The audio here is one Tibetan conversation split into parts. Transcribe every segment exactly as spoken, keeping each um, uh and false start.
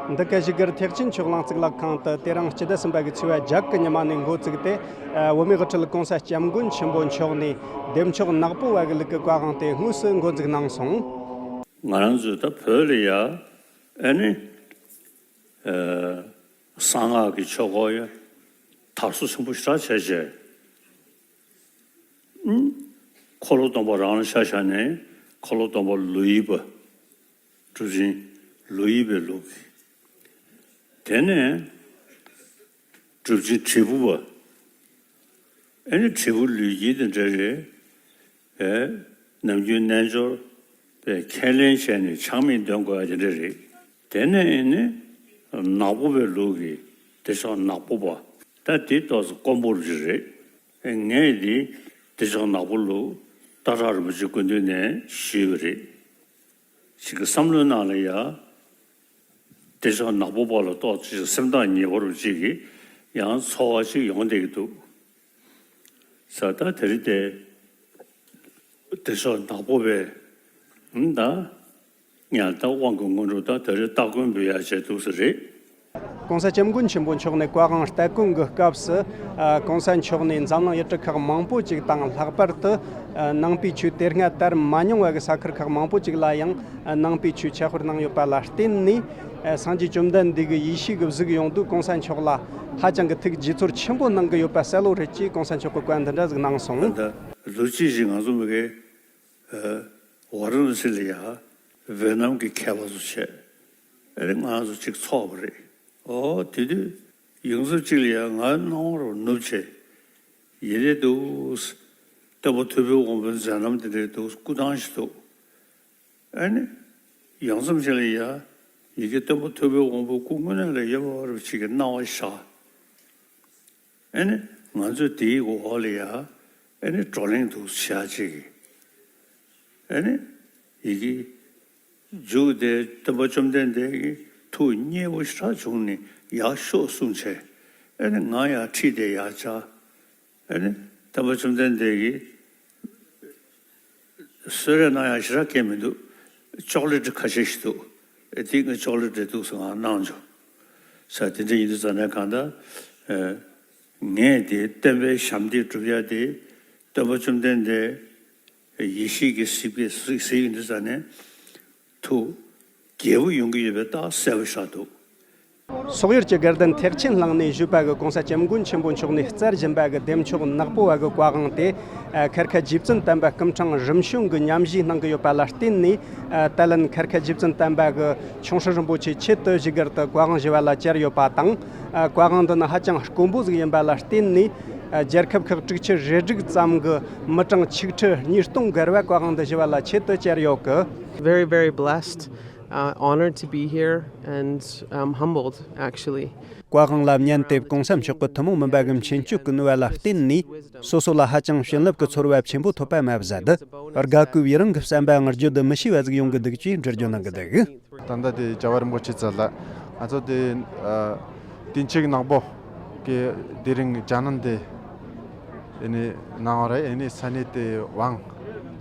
འདི་ག་བཞུགས་སྒར་ཐེག་ཆེན་ཆོས་གླིང་གཙུག་ལག་ཁང་དུ་དེ་རིང་སྤྱི་ཟླ་གསུམ་པ་གི་ཚེས་པ་བརྒྱད་གི་ཉི་མ་ནས་འགོ་བཙུགས་ཏེ། ཨ། བོད་མིའི་དབུ་ཁྲིད་༸གོང་ས་༸སྐྱབས་མགོན་ཆེན་པོ་མཆོག་ནས་བདེ་མཆོག་ནག་པོ་བ་གི་ལུགས་ཀྱི་བཀའ་དབང་དེ་དངོས་སུ་འགོ་འཛུགས་གནང་སོང་། ང་རང་ཚོས་ད་བོད་ལ་ཡ་ཨ་ནི་ཨ་གསང་སྔགས་ཀྱི་ཆོས་སྐོར་ཡ་དར་སོ་ཆེན་པོ་ཞེ་དྲག་བྱས་བྱས། ཨུམ། འཁོར་ལོ་སྡོམ་པ་རང་ལ་ཆ་བཞག་ནས་འཁོར་ལོ་སྡོམ་པ་ལོ་ཡི་པ། གྲུབ་ཆེན་ལོ་ཡི་པའི་ལུགས་ཀྱི། དེ་ནས་གྲུབ་ཆེན་དྲིལ་བུ་པ། ཨེ་ནི་དྲིལ་བུ་ལུས་ཀྱི་དེ་འདྲ་རེད། ཨེ། ནམ་རྒྱུན་རྣལ་འབྱོར་པས་ཁས་ལེན་བྱས་ནས་ཆགས་མེད་འདོན་དགོས་ཡ་དེ་འདྲ་རེད། དེ་ནས་ཨེ་ནི་ནག་པོ་པའི་ལུགས་ཀྱི་བདེ་མཆོག་ནག་པོ་པ། ད་དེ་ཏོག་ཙམ་དཀོན་པོ་རེད། ངས་འདི་བདེ་མཆོག་ནག་པོ་ལུགས་སྟག་བྲག་རིན་པོ་ཆེ་སྐུ་མདུན་ནས་ཞུས་པ་རེད། ཅིག་གི་བསམ་བློའི་ནང་ལ་ཡ། བདེ་མཆོག་ནག་པོ་པ་ལ་ཏོག་ཙམ་སེམས་ཐག་ཉེ་བོ་རུ་ཅིག་གི་ཡང་ཚོར་བ་ཅིག་ཡོང་བསྡད་ཀྱི་འདུག་ས། ད་དེ་རིང་དེ་བདེ་མཆོག་ནག་པོ་པས་ད། ཉལ་ཐ་དབང་གི་སྔོན་འགྲོ་དང་དེ་རིང་སྟ་གོན་འབུལ་ཡ་བྱས་འདུག་ས་རེད། ༸གོང་ས་༸སྐྱབས་མགོན་ཆེན་པོ་མཆོག་ནས་བཀའ་དབང་སྟ་གོན་གྱི་སྐབས་སུ། ཨ། ༸གོང་ས་མཆོག་ནས་འཛམ་གླིང་ཡུལ་གྲུ་ཁག་མང་པོ་ཅིག་དང་ལྷག་པར་དུ། ཨ། ནང་པའི་ཆོས་དེ་སྔ་དར་མ་མྱོང་བ་གི་ས་ཁུལ་ཁག་མང་པོ་ཅིག་ལ་ཡང་། ཨ། ནང་པའི་ཆོས་ཁྱབ་སྤེལ་གནང་ཡོད་པ་ལ་བརྟེན་ནས། ཨ། སངས་རྒྱས་བཅོམ་ལྡན་འདས་ཀྱི་ཡེ་ཤེས་ཀྱི་གཟུགས་ཡོང་དུས་༸གོང་ས་མཆོག་ལ་ཧ་ཅང་གི་ཐུགས་དགྱེས་ཚོར་ཆེན་པོ་གནང་གི་ཡོད་པ་གསལ་པོ་རེད་ཅེས་༸གོང་ས་མཆོག་གིས་བཀའ་འདི་འདྲ་ཟིག་གནང་སོང་། ད་ལྟ་ལོ་གཅིག་བཞིན་ང་ཚོ་མི་གའི། ཝཱ་ར་ཎ་སི་ལ་ཡ་ཝེ་ནམ་གྱི་མཁས་པ་ཚོ་བྱས། ཨེ་རེད། ང་ཚོ་གཅིག་ཚོགས་པ་རེད། ཨོ། དེ་དུས་ཡོངས་འཛིན་གཅིག་ལ་ཡ་ང་སྣང་བ་རུ་ནུབ་བྱས། ཡིན་རེད་འདུག་སྟོན་པ་ཐུབ་པའི་དབང་པོའི་མཛད་རྣམ་དེ་འདྲ་འདུག་སྐུ་ཐང་ཞིག་འདུག་ཨ་ནི་ཡང་མཚམས་ཤིག་ལ་ཡ་ཡི་གེ་སྟོན་པ་ཐུབ་པའི་དབང་པོའི་སྐུ་དངོས་གནས་ལ་ཡོད་པ་རུ་ཅིག་གི་སྣང་བ་ཤར། ཨ་ནི་ང་ཚོས་དེའི་འོག་ལ་ཡ་ཨ་ནི་བགྲོ་གླེང་འདུག་བྱ་ཅིག་གི། ཨ་ནི་ཡི་གེ་མཇུག་དེ་སྟོན་པ་བཅོམ་ལྡན་འདས་ཀྱི་ཐུགས་མཉེས་པོ་ཞེ་དྲག་བྱུང་ནས་ཡར་ཤོག་གསུངས་བྱས། ཨ་ནི་ང་ཡར་ཁྲིད་དེ་ཡར་བཅར། ཨ་ནི་སྟོན་པ་བཅོམ་ལྡན་འདས་ཀྱིས་གསོལ་རས་གནང་ཡག་ཞེ་དྲག་གང་མི་འདུག་ཅོག་ལེ་ཊི་ཁ་ཤས་ཤིག་འདུག་དེ་ངས་ཅོག་ལེ་ཊི་འདུག་སེ་ང་གནང་བྱུང་། ས། དེ་འདྲ་ཡིན་དུས་ཙ་ན་གང་ལྟར། ཨ། ངས་དེ་སྟོན་པའི་ཞབས་འདེགས་སྒྲུབ་ཡ་དེ་སྟོན་པ་བཅོམ་ལྡན་འདས་ཡེ་ཤེས་ཀྱི་གཟིགས་པས་གཟིགས་ཡོང་དུས་ཙ་ནས་ཐུགས་དགྱེས་པོ་ཡོང་གི་ཡོད་པའི་རྟགས་གསལ་པོ་ཤར་འདུག་སོག་ཡུལ་གྱི་དགའ་ལྡན་ཐེག་ཆེན་གླིང་ནས་བཞུགས་པ་གི་༸གོང་ས་༸སྐྱབས་མགོན་ཆེན་པོ་མཆོག་ནས་སྩལ་བཞིན་པ་གི་བདེ་མཆོག་ནག་པོ་བ་གི་བཀའ་དབང་དེ། ཨ། མཁར་ཁ་རྗེ་བཙུན་དམ་པ་སྐུ་ཕྲེང་རིམ་བྱོན་གྱིས་ཉམས་བཞེས་གནང་གི་ཡོད་པ་ལ་བརྟེན་ནས། ཨ། ད་ལན་མཁར་ཁ་རྗེ་བཙུན་དམ་པ་གི་ཆུང་སྲིད་རིན་པོ་ཆེ་ཆེད་དུ་བཞུགས་སྒར་དུ་བཀའ་དབང་ཞུ་བ་ལ་བཅར་ཡོད་པ་དང་། ཨ། བཀའ་དབང་འདི་ནི་ཧ་ཅང་དཀོན་པོ་ཟིག་ཡིན་པ་ལ་བརྟེན་ནས། ཨ། རྒྱལ་ཁབ་ཁག་དྲུག་ཅུ་རེ་དྲུག་ཙམ་གྱི་མི་གྲངས་ཆིག་ཁྲི་ཉིས་སྟོང་བརྒལ་བ་བཀའ་དབང་འདི་ཞུ་བ་ལ་ཆེད་དུ་བཅར་ཡོད་གི། Very, very blessed, uh, honored to be here and, um, humbled, actually. བཀའ་དབང་ལ་ཉན་ཏེ་༸གོང་ས་མཆོག་གི་ཐུན་མོང་མིན་པ་གི་མཁྱེན་སྤྱོད་ཀྱི་ནུས་པ་ལ་བརྟེན་ནས། སོ་སོ་ལ་ཧ་ཅང་བྱིན་རླབས་ཀྱི་ཚོར་བ་ཆེན་པོ་ཐོབ་པ་མ་ཟད། དགའ་གུས་པའི་རང་གི་བསམ་པའང་བརྗོད་དུ་མི་ཤེས་པ་ཟིག་ཡོང་གི་འདུག་ཅེས་འགྲེལ་བརྗོད་གནང་གི་འདུག་ད་ལྟ་དེ་རྒྱལ་བ་རིན་པོ་ཆེ་ཚོ་ལ་ང་ཚོ་དེ། ཨ། དེ་ཆིག་ནག་པོ་གི་དེ་རིང་རྒྱ་ནང་དེ་ཨེ་ནི་གནང་བ་རེད། ཨེ་ནི་ས་གནས་དེ་ཝང་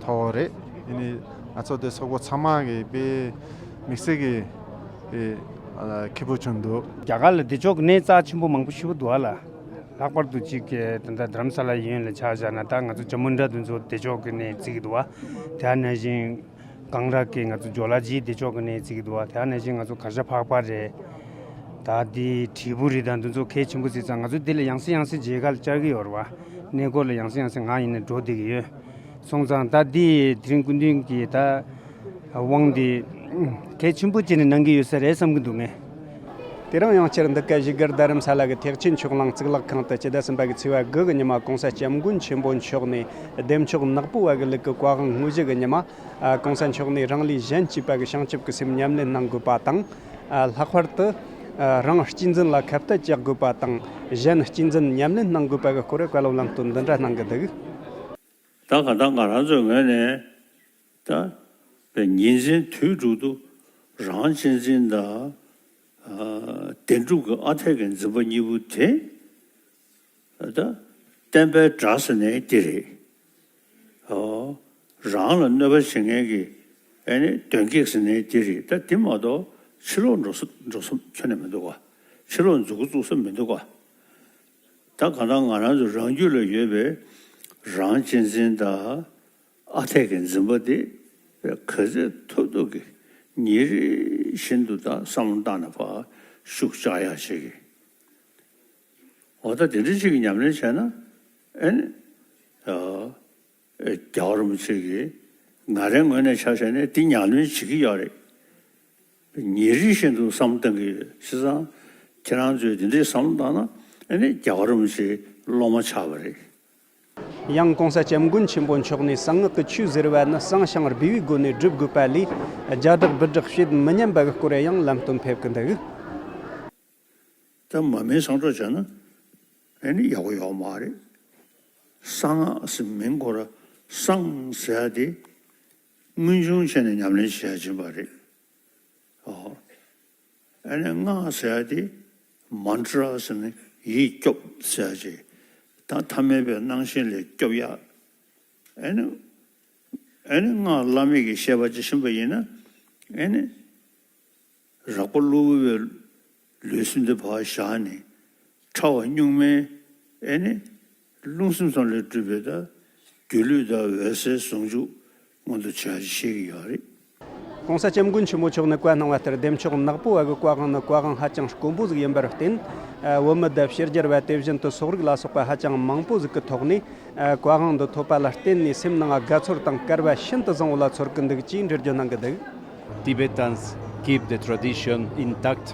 ཐོག་རེད། ཨེ་ནི་ང་ཚོ་དེ་སོག་པོ་ཚང་མ་གི་དཔེ་དམིགས་བསལ་གི་དཔེ་ཁེ་པོ་བྱུང་འདུག་རྒྱ་གར་ལ་བདེ་མཆོག་གི་གནས་རྩ་ཆེན་པོ་མང་པོ་ཞིག་འདུག་ཨ་ལ། ལྷག་པར་དུ་གཅིག་གི་ད་ལྟ་དྷ་རམ་ས་ལ་ཡིན་ལ་ཆ་བཞག་ན། ད་ང་ཚོ་ཇམ་མུ་ཌ་དེ་ཚོ་བདེ་མཆོག་གི་གནས་བརྩི་གི་འདུག་བ། དེ་ནང་བཞིན་གངས་ར་གི་ང་ཚོ་ཇོ་ལ་ཇི་བདེ་མཆོག་གི་གནས་བརྩི་གི་འདུག་བ། དེ་ནང་བཞིན་ང་ཚོ་གར་ཞ་འཕགས་པ་རེད། ད་འདི་དྲིལ་བུ་རི་དང་འདི་ཚོ་གལ་ཆེན་པོ་བརྩི་ཙང་། ང་ཚོ་འདི་ལ་ཡང་སེ་ཡང་སེ་མཇལ་ཁ་ལ་བཅར་གི་ཡོད་རེད་བ། གནས་སྐོར་ལ་ཡང་སེ་ཡང་སེ་ང་ཡིན་ན་འགྲོ་བསྡད་ཀྱི་ཡོད། སོང་ཙང་ད་འདི་དེ་རིང་སྐུ་མདུན་གྱིས་ད་དབང་འདི་གལ་ཆེན་པོ་བྱས་ནས་གནང་གི་ཡོད་ས་རེད་བསམ་གྱི་འདུག་ངས། དེ་རིང་ཡང་བསྐྱར་འདི་ག་བཞུགས་སྒར་རྡ་རམ་ས་ལ་གི་ཐེག་ཆེན་ཆོས་གླིང་གཙུག་ལག་ཁང་དུ་སྤྱི་ཟླ་གསུམ་པ་གི་ཚེས་པ་དགུ་གི་ཉི་མ་༸གོང་ས་༸སྐྱབས་མགོན་ཆེན་པོ་མཆོག་ནས་བདེ་མཆོག་ནག་པོ་བ་གི་ལུགས་ཀྱི་བཀའ་དབང་དངོས་གཞི་གི་ཉི་མ། ཨ། ༸གོང་ས་མཆོག་ནས་རང་ལས་གཞན་གཅེས་པ་གི་བྱང་ཆུབ་ཀྱི་སེམས་ཉམས་ལེན་གནང་དགོས་པ་དང་། ཨ། ལྷག་པར་དུ། ཨ། རང་གཅེས་འཛིན་ལ་ཁ་གཏད་གཅོག་དགོས་པ་དང་། གཞན་གཅེས་འཛིན་ཉམས་ལེན་གནང་དགོས་པ་གི་སྐོར་བཀའ་སློབ་ལམ་སྟོན་འདི་འདྲ་གནང་གི་འདུག་ད་ག་ད་ང་རང་ཚོའི་ངོས་ནས་ད་ཉིན་མཚན་དུས་དྲུག་ཏུ་རང་གཅེས་འཛིན་དང་། ཨ། བདེན་གྲུབ་ཀྱི་ཨ་འཐས་ཀྱི་འཛིན་པ་གཉིས་པོ་དེ། ད་བསྟན་པའི་དགྲ་ཟེར་ནའི་དེ་རེད། ཨོ། རང་ལ་གནོད་པ་བྱེད་མཁན་གྱི་ཨ་ནི་གདོན་བགེགས་ཟེར་ནའི་དེ་རེད། ད་དེ་མ་གཏོགས་ ཕྱི་ལོགས་འགྲོ་ས་འགྲོ་ས་ཁྱོན་ནས་མི་འདུག་ག་ཕྱི་ལོགས་མཛུབ་གུ་བཙུགས་ས་མི་འདུག་ག་ད་གང་ལྟར་ང་རང་ཚོ་རང་རྒྱུད་ལ་ཡོད་པའི་རང་གཅེས་འཛིན་དང་ཨ་འཐས་ཀྱི་འཛིན་པ་དེ་ག་ཚོད་ཐུབ་ཐུབ་ཀྱིས་ཉིན་རེ་བཞིན་དུ་ད་བསམ་བློ་བཏང་ནས་ཕར་ཤུགས་བཅག་ཡག་བྱེད་ཀྱི། འོ་ད་དེ་འདྲ་ཅིག་གི་ཉམས་ལེན་བྱས་ན་ཨེ་ནི། རྒྱལ་བ་རིན་པོ་ཆེ་གིས་ང་རའི་ངོས་ནས་ཆ་བཞག་ནས་འདི་ཉམས་ལེན་བྱེད་ཀྱི་ཡོད་རེད། ཉིན་རེ་བཞིན་དུ་བསམ་བློ་གཏོང་གི་ཡོད། བྱས་ཙང་ཁྱེད་རང་ཚོས་འདི་འདྲའི་བསམ་བློ་བཏང་ན་ཨ་ནི་རྒྱལ་བ་རིན་པོ་ཆེའི་སློབ་མ་ཆགས་པ་རེད། ཡང་༸གོང་ས་༸སྐྱབས་མགོན་ཆེན་པོ་མཆོག་ནས་གསང་སྔགས་ཀྱི་ཆོས་ཟེར་བ་ནི་བསང་ཞིང་སྦས་པའི་སྒོ་ནས་སྒྲུབ་དགོས་པ་ལས། རྒྱ་སྦྲག་སྦི་སྦྲག་བྱེད་མི་ཉན་པ་གི་སྐོར་ཡང་ལམ་སྟོན་ཕེབས་ཀྱི་འདུག་ད་མ་མའི་བསང་ཁྲག་བྱས་ན་ཨེ་ནི་ཡག་པོ་ཡོད་མ་རེད། གསང་སྔགས་ཟེར་མིང་ཁོ་ར་བསང་ཟེར་ཡ་དེ་མངོན་ཆུང་བྱས་ནས་ཉམས་ལེན་བྱེད་ཡ་ཅིག་ཡིན་པ་རེད། ཨོ། ཨེ་ནི་སྔགས་ཟེར་ཡ་དེ་མན་ཏྲ་ཟེར་ནས་ཡིད་སྐྱོབ་ཟེར་ཡ་ཅིག་ད་ཐ་མལ་པའི་སྣང་ཞེན་ལས་སྐྱོབ་ཡ། ཨེ་ནི་ཨེ་ནི་སྔགས་བླ་མེད་ཀྱི་བཤད་པ་ཅིག་ཤེས་པ་ཡིན་ན་ཨེ་ནི། རགས་པ་གློ་བུར་བའི་ལུས་སེམས་དེ་ཕར་བཞག་ནས་ཕྲ་བ་གཉུག་མའི་ཨེ་ནི་རླུང་སེམས་གསུམ་ལས་གྲུབ་པའི་ད་སྒྱུ་ལུས་དང་འོད་གསལ་ཟུང་འཇུག་མངོན་དུ་བྱ་ཞིག་ཡོད་རེད། ༸གོང་ས་༸སྐྱབས་མགོན་ཆེན་པོ་མཆོག་ནས་བཀའ་གནང་བ་ལྟར་བདེ་མཆོག་ནག་པོ་བ་གི་བཀའ་དབང་ནི་བཀའ་དབང་ཧ་ཅང་དཀོན་པོ་ཟིག་ཡིན་པར་བརྟེན། བོད་མི་དང་ཕྱི་རྒྱལ་བ་དེ་བཞིན་དུ་སོག་རིགས་ལ་སོགས་པ་ཧ་ཅང་མང་པོ་ཟིག་གི་ཐོག་ནས། བཀའ་དབང་འདི་ཐོབ་པ་ལ་བརྟེན་ནས་སེམས་ནང་དགའ་ཚོར་དང་སྐལ་བ་ཤིན་ཏུ་བཟང་བོ་ལ་ཚོར་གི་འདུག་ཅེས་འགྲེལ་བརྗོད་གནང་གི་འདུག Tibetans keep the tradition intact,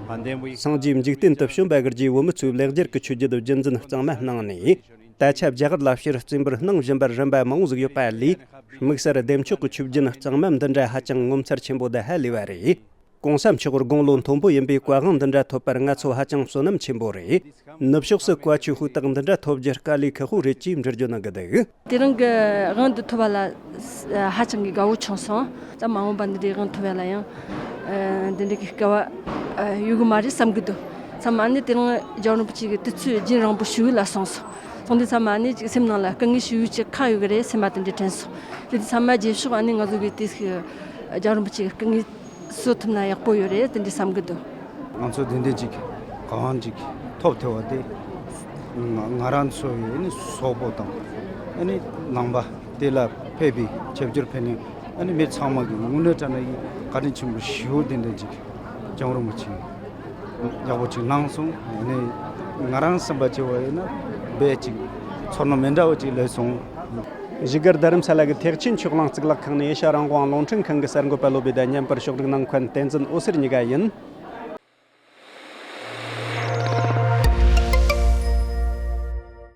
and then we སངས་རྒྱས་འཇིག་རྟེན་དུ་བྱོན་པ་གི་རྗེས་བོད་མི་ཚོས་ལེགས་སྦྱར་གྱི་ཆོས་བརྒྱུད་རྒྱུན་འཛིན་གཙང་མ་གནང་ནས། ད་ཆ་རྒྱ་གར་ལ་སྤྱིར་བརྩེ་འབུལ་གནང་བཞིན་པར་རིམ་པ་མང་བོ་ཟིག་ཡོད་པ་ལས། དམིགས་བསལ་བདེ་མཆོག་གི་ཆོས་བརྒྱུད་གཙང་མ་འདི་འདྲ་ཧ་ཅང་ངོ་མཚར་ཆེན་པོ་དང་ཧ་ལས་པ་རེད། ༸གོང་ས་མཆོག་དགུང་ལོ་མཐོན་པོ་ཡིན་པས་བཀའ་དབང་འདི་འདྲ་ཐོབ་པར་ང་ཚོ་ཧ་ཅང་བསོད་ནམས་ཆེན་པོ་རེད། ནུབ་ཕྱོགས་སུ་བཀའ་ཆོས་ཧུར་ཐག་འདི་འདྲ་ཐོབ་རྒྱུ་དཀའ་ལས་ཁག་པོ་རེད་ཅེས་འགྲེལ་བརྗོད་གནང་གི་འདུག་དེ་རིང་གི་དབང་འདི་ཐོབ་པ་ལ་ཧ་ཅང་གི་དགའ་བོ་བྱུང་སོང་། ད་མ་འོངས་པ་འདི་འདྲའི་དབང་ཐོབ་ཡ་ལ་ཡང་འདི་འདྲའི་གི་སྐལ་བ་ཡོད་གི་མ་རེད་བསམ་གི་འདུག་ཚང་མ་ནི་དེ་རིང་རྒྱལ་བ་རིན་པོ་ཆེ་གི་དུས་ཚོད་རྒྱུན་རིང་པོ་ཞུ་གི་ལ་སོང་སོང་། སོང་དུས་ཚང་མ་ནི་ཅིག་སེམས་ནང་ལ་སྐུ་ངལ་ཞུ་ཡུལ་ཅིག་ཁ་ཡོད་གི་རེད་སེམས་པ་དེ་འདྲའི་དྲན་སོང་། དེ་དུས་ཚང་མ་རྗེས་ཕྱོགས་ཨ་ནི་ང་ཚོ་གི་དེ་རྒྱལ་བ་རིན་པོ་ཆེ་གི་སྐུ་ངལ་གསོ་ཐུབ་ན་ཡག་པོ་ཡོད་རེད་དེ་འདྲ་བསམ་གི་འདུག་ང་ཚོ་དེ་འདྲ་ཅིག་གང་ཅིག་ཐོབ་ཐུབ་པ་དེ་ང་ང་རང་ཚོ་ཡི་ནི་སོག་པོ་དང་ཨ་ནི་ནང་པ་དེ་ལ་ཕེབས་པའི་ཆིབས་བསྒྱུར་ཕེབས་ནས་ཨ་ནི་མི་ཚང་མ་གི་དངོས་གནས་དྲང་གནས་ཀྱི་བཀའ་དྲིན་ཆེན་པོ་ཞེ་པོ་དེ་འདྲ་ཅིག་རྒྱལ་བ་རིན་པོ་ཆེ་ཡག་པོ་ཅིག་གནང་སོང་། ཨ་ནི་ང་རང་བསམ་པ་བྱས་པ་ཡིན་ན་དཔེ་ཅིག་ཚོར་སྣང་མི་འདྲ་བ་ཅིག་སླེབས་སོང་། བཞུགས་སྒར་རྡ་རམ་ས་ལ་གི་ཐེག་ཆེན་ཆོས་གླིང་གཙུག་ལག་ཁང་ནས་ཨེ་ཤ་རང་དབང་རླུང་འཕྲིན་ཁང་གི་གསར་འགོད་པ་བློ་བྷེ་དང་མཉམ་པར་ཕྱོགས་སྒྲིག་གནང་མཁན་བསྟན་འཛིན་འོད་ཟེར་གཉིས་ཀ་ཡིན།